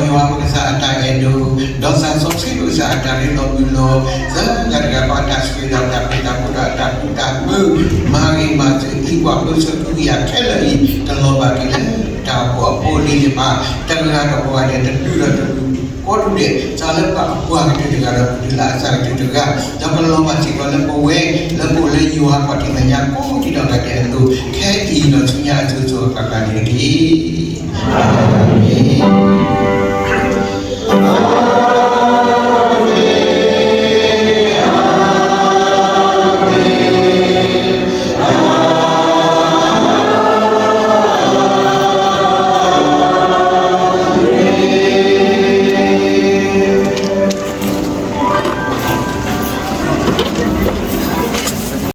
ယွၤပကစၢ်အတၢ်အဲၣ်ဒိၣ်, ဒီးသးစီဆှံပကစၢ်အတၢ်ရ့လိာ်မုာ်လိာ်, သၢဂၤတဂၤဃီအတၢ်ဆိၣ်ဂ့ၤဒီးတၢ်ဃူတၢ်ဖိးဒီးအတၢ်ဃူတၢ်ဖိး, မၤဂ့ၤမၤစၢၤဟံၣ်ပှၤဖိဆၢကဟုကယာ်ခဲလၢာ်အံၤ ကလီၤဘၣ်က့ၤလၢတၢ်အိၣ်ဖှိၣ်အဖိအလံၤသ့ၣ်တဖၣ် တဂၤဒီးတဂၤန့ၣ် တဒူၣ်ဒီးတဒူၣ် ကိးဒူၣ်ဒဲး စးလၢပှၤအပှၤကတၢၢ်တဂၤဒီး ပတုၤလၢအစၢ်ကတၢၢ်တဂၤ, ဒီးကလီၤဘၣ်စ့ၢ်ကီးလၢပဝဲ လၢပအိၣ်လၢယွၤအခီၣ်ထံးမဲာ်ညါ ကိးဒံးဒီးတၢ်ဒဲးအသိး ခဲအံၤဒီးဆူညါအစိၤစိၤအဃၣ်ဃၣ်န့ၣ်တက့ၢ်. အၤမ့ၣ်.